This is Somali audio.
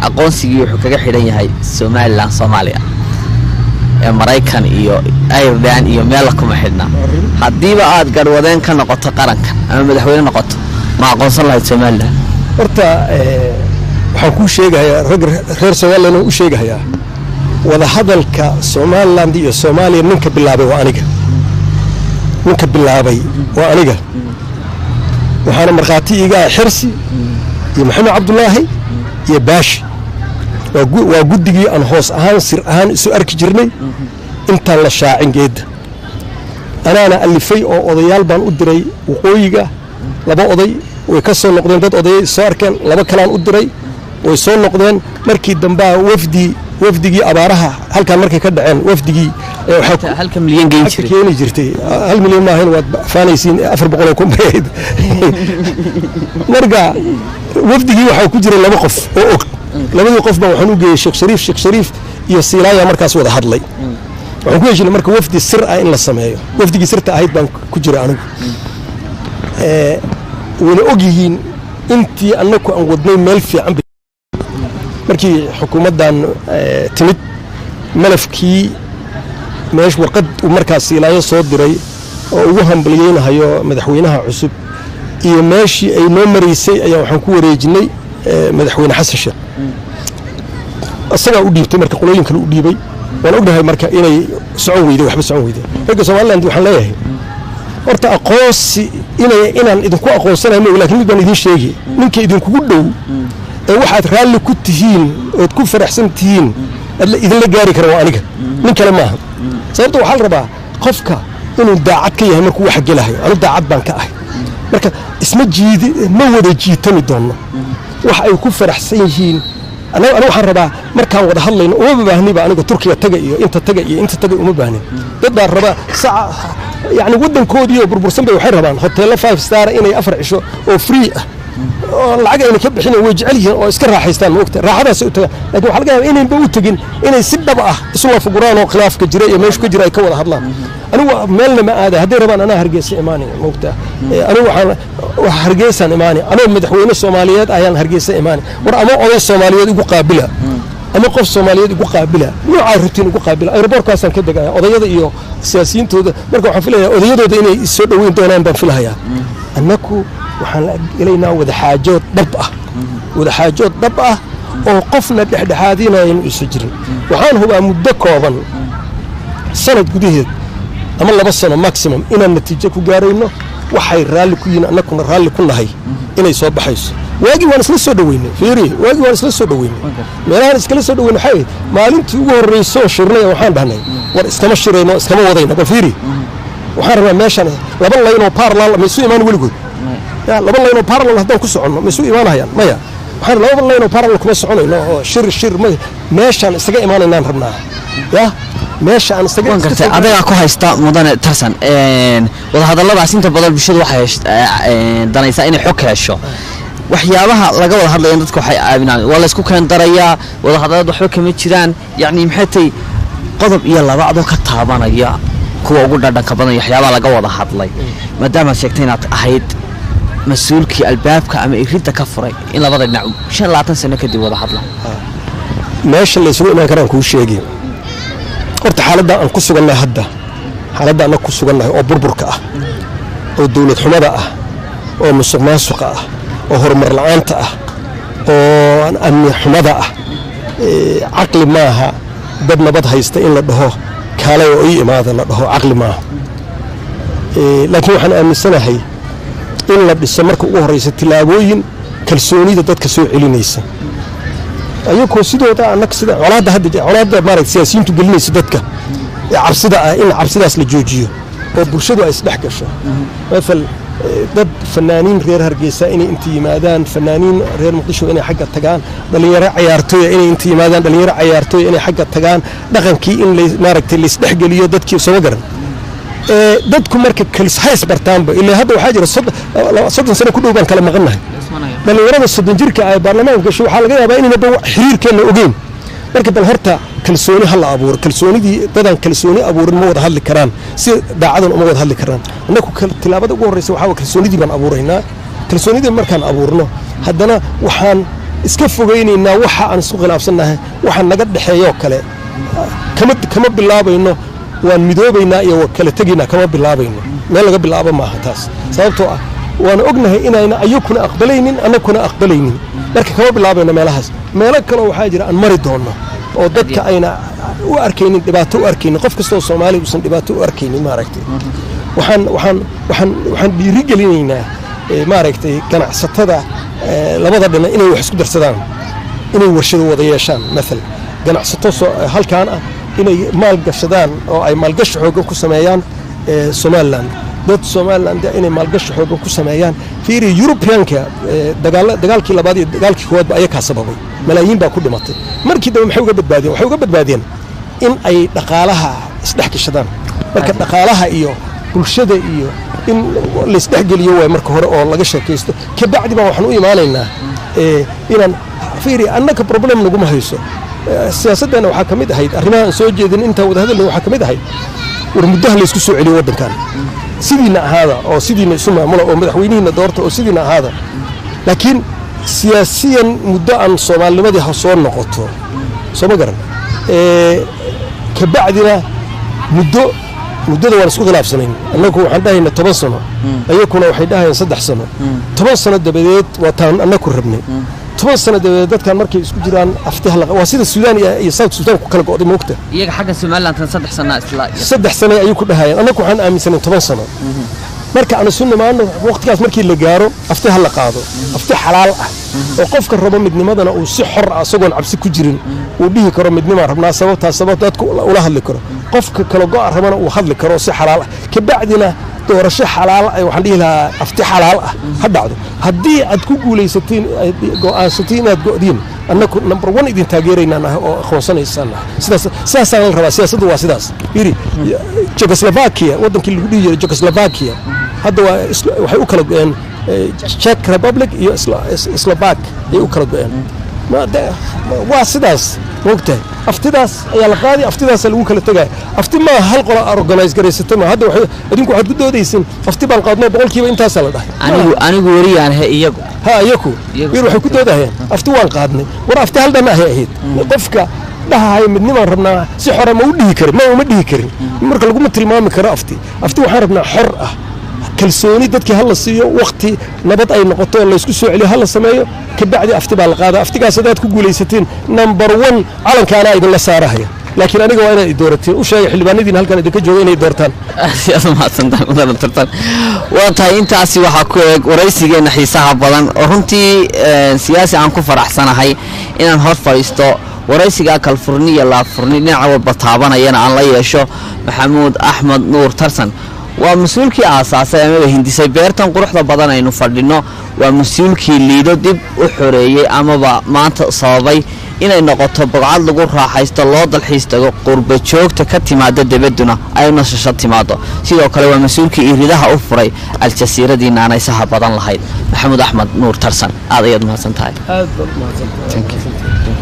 Aqoonsigii wuxuu kaga xidhan yahay Somalilan, Soomaaliya ee Maraykan iyo Ireland iyo meella kuma xidhna. Haddiiba aad garhwadeen ka noqoto qarankan ama madaxweyne noqoto, ma aqoonsan lahayd Somalilan? Horta waxaan kuu sheegahayaa, ragga reer Somaliland u sheegahayaa, wadahadalka Somaliland iyo Soomaaliya ninka bilaabay waa aniga. Ninka bilaabay waa aniga. Waxaana markhaati iiga ah Xirsi iyo Maxamed Cabdulaahi iyo Baashi. Waa guddigii aan hoos ahaan, sir ahaan isu arki jirnay intaan la shaacin geedda. Anaana alifay oo odayaal baan u diray waqooyiga. Laba oday way ka soo noqdeen, dad odayay soo arkeen. Laba kalaan u diray, way soo noqdeen. Markii dambaa wafdigii abaaraha halkaan markay ka dhaceen, wafdigii waxaa halka milyan geyn lacagta jiray. Keeni jirtay 1 milyan maahayn, waad faanaysiin, 400,000 bay ahayd. Marka wafdigii waxaa ku jira laba qof oo og. Labadii qof baa waxaan u geeyey Sheekh Shariif. Sheekh Shariif iyo Siilaaya markaas wada hadlay. Waxaan ku heshinay marka wafdi sir ah in la sameeyo. Wafdigii sirta ahayd baan ku jira anigu. Wayna og yihiin intii annaku aan wadnay meel fiican markii xukuumaddan timid, malafkii meesh warqad uu markaas Siilaayo soo diray oo ugu hambalyeynahayo madaxweynaha cusub iyo meeshii ay noo maraysay ayaa waxaan ku wareejinay Madaxweyne Xasan Sheekh. Isagaa u dhiibtay, marka qolooyin kale u dhiibay. Waan ognahay marka inay socon weyday, waxba socon weyday. Ragga Somaliland waxaan leeyahay, horta aqoonsi inaan idinku aqoonsanayo ma ogi, laakiin mid baan idiin sheegi: ninka idinkugu dhow ee waxaad raalli ku tihiin ood ku faraxsan tihiin aad idinla gaari kara waa aniga, nin kale maaha. Sababta waxaa la rabaa qofka inuu daacad ka yahay markuu waxa gelahayo. Anu daacad baan ka ahay. Marka isma jiidi, ma wada jiitami doonno. Wax ay ku faraxsan yihiin aniga waxaan rabaa markaan wada hadlayno uma baahniba aniga Turkiga taga iyo inta taga iyo inta taga, uma baahnin. Dad baa raba saca, yacni waddankoodii oo burbursan bay waxay rabaan hoteello five star inay 4 cisho oo free ah oo lacag ayna ka bixinin. Way jecel yihiin oo iska raaxaystaan, ma ogta, raaxadaasay u tagaan. Laakiin waxaa laga yaabaa inaynba u tegin inay si dhab ah isu lafuguraan oo khilaafka jira iyo meeshu ka jira ay ka wada hadlaan. Anigu meelna ma aada. Hadday rabaan anaa Hargeysa imaanay, ma ogta. Anigu waxaan Hargeysaan imaanay anoo madaxweyne Soomaaliyeed ayaan Hargeysa imaanay. War ama oday Soomaaliyeed igu qaabila ama qof Soomaaliyeed igu qaabila, noocaa rabtiin igu qaabila. Aeroboorkaasaan ka degaya. Odayada iyo siyaasiyiintooda marka waxaan filayaa odayadooda inay soo dhoweyn doonaan baan filahayaa. Annaku waxaan la gelaynaa wadaxaajood dhab ah, wadaxaajood dhab ah oo qofna dhexdhexaadinayan uusan jirin. Waxaan hubaa muddo kooban, sanad gudaheed ama 2 sano maximum, inaan natiijo ku gaarayno. Waxay raalli ku yihiin, annakuna raalli ku nahay inay soo baxayso. Waagii waan isla soo dhoweynay, fiiri, waagii waan isla soo dhoweynay. Meelahaan iskala soo dhoweynay waxay ahayd maalintii ugu horreysay oo shirnay. Waxaan dhahnay, war iskama shirayno, iskama wadayno. Bal fiiri, waxaan rabaa meeshan laba line oo parallel ma isu imaan weligood ya? Laba line oo parallel haddaan ku soconno, ma isu imaanayaan? Maya. Waxaan laba line oo parallel kuma soconayno oo shir shir ma meeshaan isaga imaanaynaan rabnaa ya meesha aan isaga Waan gartay. Adagaa ku haysta, mudane Tarsan. Wadahadalladaas inta badan bulshadu waxay danaysaa inay xog ka hesho waxyaabaha laga wada hadlaya. Dadka waxay aaminaan waa laysku keen darayaa, wadahadallada waxba kama jiraan. Yacni maxay tahay qodob iyo laba adoo ka taabanaya kuwa ugu dhadhanka badan iyo waxyaabaha laga wada hadlay, maadaamaad sheegtay inaad ahayd mas-uulkii albaabka ama iridda ka furay in labada dhinac 25 sano kadib wada hadlaan? Meesha laysugu imaan karaan kuu sheegi. Horta xaaladda aan ku sugannahay hadda, xaaladda annaga ku sugannahay oo burburka ah oo dowlad xumada ah oo musuq maasuqa ah oo horumar la'aanta ah oo amni xumada ah, caqli maaha dad nabad haysta in la dhaho kaalay oo ii imaada la dhaho, caqli maaha. Laakiin waxaan aaminsanahay in la dhiso marka ugu horreysa tillaabooyin kalsoonida dadka soo celinaysa, ayagoo sidooda annaga sida colaadda hadda, colaadda maaragta siyaasiyiintu gelinaysa dadka ee cabsida ah, in cabsidaas la joojiyo oo bulshadu ay isdhex gasho. Maal dad fanaaniin reer Hargeysa inay inta yimaadaan, fanaaniin reer Muqdisho inay xagga tagaan, dhalinyaro cayaartooya inay inta yimaadaan, dhalinyaro cayaartooya inay xagga tagaan, dhaqankii in maaragtay laisdhexgeliyo dadkii, soo garan. Dadku marka hays bartaanba. Ilaa hadda waxaa jira 30 sano ku dhow baan kala maqannahay. Dhalinyarada 30 jirka ay baarlamaanka gasho waxaa laga yaabaa inaynaba xiriirkeenna ogeyn. Marka bal horta kalsooni ha la abuuro. Kalsoonidii dadaan kalsooni abuurin ma wada hadli karaan, si daacadan uma wada hadli karaan. Annaku tilaabada ugu horreysa waxaa waa kalsoonidii baan abuuraynaa. Kalsoonidii markaan abuurno, haddana waxaan iska fogaynaynaa waxa aan isku khilaafsannahay, waxa naga dhexeeyoo kale. Kama bilaabayno waan midoobaynaa iyo waa kala tegaynaa, kama bilaabayno. Meel laga bilaabo maaha taas, sababtoo ah waan ognahay inayna ayakuna aqbalaynin, annakuna aqbalaynin. Marka kama bilaabayno meelahaas. Meelo kaleo waxaa jira aan mari doonno oo dadka ayna u arkaynin dhibaato, u arkaynin qof kastoo Soomaaliya uusan dhibaato u arkaynin, maaragtay. Waxaan dhiirigelinaynaa, maaragtay, ganacsatada labada dhinac inay wax isku darsadaan, inay warshado wada yeeshaan. Maala ganacsato halkaan ah inay maal gashadaan oo ay maalgashi xooggan ku sameeyaan Somaliland, dad Somaliland inay maalgashi xooggan ku sameeyaan. Fiiri, Europeanka dagaalkii labaad iyo dagaalkii koowaadba ayakaa sababay, malaayiin baa ku dhimatay. Markii dambe maxay uga badbaadeen? Waxay uga badbaadeen in ay dhaqaalaha isdhex gashadaan. Marka dhaqaalaha iyo bulshada iyo in laisdhexgeliyo waay marka hore oo laga sheekaysto. Kabacdi baan waxaan u imaanaynaa inaan fiiri, annaka problem naguma hayso. Siyaasaddeena waxaa ka mid ahayd arrimaha aan soo jeedin intaan wada hadalna, waxaa ka mid ahayd war muddaha laysku soo celiyo waddankan, sidiina ahaada oo sidiina isu maamula oo madaxweynihiina doorta oo sidiina ahaada, laakiin siyaasiyan muddo aan soomaalinimadii ha soo noqoto, soo ma garan? Kabacdina muddada waan isku khilaafsanayn. Annagu waxaan dhahaynaa 10 sano, ayakuna waxay dhahayeen 3 sano. 10 sano dabadeed waa taan annaku rabnay. 10 sano dabadeed dadkan markay isku jiraan afti hala, waa sida Suudaan iyo South Suudaan ku kala go'day, moogta. Iyaga xagga Somaliland 3 sana isla 3 sano ayay ku dhahayeen, annagu waxaan aaminsanayn 10 sano. Marka aan isu nimaano waqtigaas markii la gaaro, afti ha la qaado, afti xalaal ah oo qofka rabo midnimadana uu si xor ah, isagoon cabsi ku jirin, uu dhihi karo midnimaan rabnaa, sababtaas sabab dadku ula hadli karo, qofka kala go'a rabana uu hadli karo si xalaal ah. Kabacdina doorasho xalaal ah, waxaan dhihi lahaa afti xalaal ah ha dhacdo. Haddii aad ku guulaysatiin, go'aansatiin inaad go'diin, annaku number one idin taageeraynaan ah oo aqoonsanaysaan ah. Sidaas sidaasaan la rabaa. Siyaasaddu waa sidaas. Yiri Czechoslovakia, waddankii lagu dhihi jiray Czechoslovakia, hadda waa waxay u kala go'een Czech Republic iyo Slovak ayay u kala go'een. Waa sidaas, moogtahay? Aftidaas ayaa la qaaday, aftidaasaa lagu kala tegaya. Afti maaha hal qola organize garaysata ma. Hadda adinku waxaad ku doodaysin afti baan qaadno, boqolkiiba intaasaa la dhahay. Anigu weriyaan he iyagu. Ha, iyaku Iyagu. Wir waxay ku doodahayeen afti waan qaadnay. War afti hal dhan ahay ahayd. Qofka dhahaya midnimaan rabnaa si xora ma u dhihi karin, ma uma dhihi karin. Marka laguma tilmaami karo afti. Afti waxaan rabnaa xor ah, kalsooni dadkii ha la siiyo, waqti nabad ay noqoto oo laysku soo celiyo ha la sameeyo, kabacdi afti baa la qaada. Aftigaas haddaad ku guulaysatiin, number one calankaanaa idinla saarahaya, laakiin aniga waa inaad i dooratiin. U sheega xildhibaanadiina halkan idinka jooga inay doortaan. Aad iyo aad umahadsantahay, mudane Tartan. Waa tahay, intaasi waxaa ku eeg waraysigeena xiisaha badan oo runtii siyaasi aan ku faraxsanahay inaan hor fadhiisto, waraysigaa kalfurni iyo laabfurni dhinaca walba taabanayana aan la yeesho Maxamuud Axmed Nuur Tarsan. Waa mas-uulkii aasaasay amaba hindisay beertan quruxda badan aynu fadhino. Waa mas-uulkii Liido dib u xoreeyey amaba maanta sababay inay noqoto bogcad lagu raaxaysto, loo dalxiis tago, qurba joogta ka timaada debadduna ay nasasho timaado. Sidoo kale waa mas-uulkii iridaha u furay Aljasiiradii naanaysaha badan lahayd. Maxamuud Axmed Nuur Tarsan, aad ayaad mahadsan tahay. Aad baad umahadsantahay.